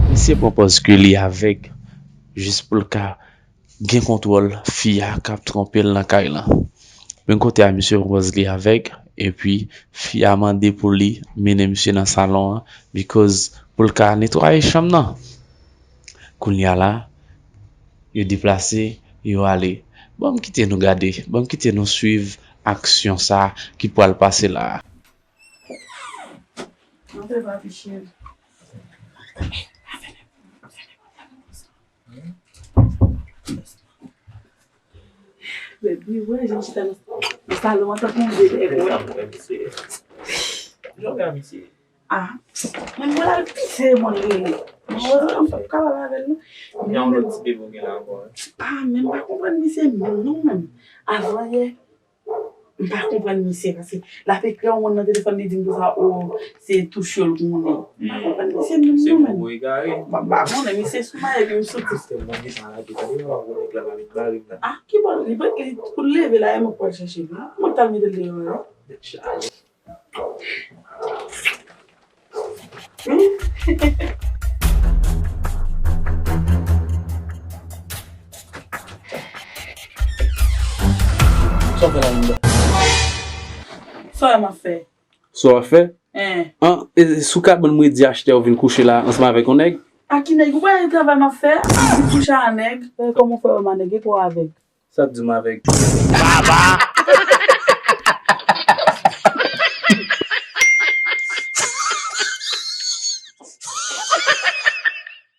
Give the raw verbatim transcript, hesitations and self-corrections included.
Misye pran pòz ke li avèg jis pou l ka gen kontwòl fi a k ap twonpe l nan kay lan. Men kote a, misye pran pòz li avèg, epi fi a mande pou li mennen misye nan salon an, because pou l ka netwaye chanm nan. Kounye a la, yo deplase, yo ale. Ban m kite nou gade, ban m kite nou swiv aksyon sa a ki pral pase la a. Antre, papi cheri. Baby, wè, jan chita nan salon an tankou yon vye nèg, wè. Jan wè misye. Ah, men mwen al pise, mwen rele. Mwen pa kapab avè l, non. Gen yon lòt ti bebe w gen la ankò, wi. Ah, men m pa konprann misye menm, non, menm. Avan yè, m pa konprann misye, paske l ap ekri yon moun nan telefòn, li di m konsa, o, se touche l konnen. M pa konprann misye menm, non, menm. Se pou egare. M pa konnen, misye sou maye, epi m soti. Se mwen ki sa lage, tande, mwen pa konnen nèg la pa vin bare m nan. Ah, ki bò, li, li, pou l leve la, e mwen k pral chèche l, non? Mwen k t al mete l deyò, non? Tèt chaje. Sa w fè la anndan? Sa w wè m ap fè? Sa w ap fè? Hein. An, e, si w ka ban m redi achtè w vin kouche la ansanm avèk yon nèg? A ki nèg? Ou pa wè travay m ap fè? M vin kouche a nèg. Eh, kòman w fè wè m a nèg? E kò w avèg? Sa k di m avèg? Papa!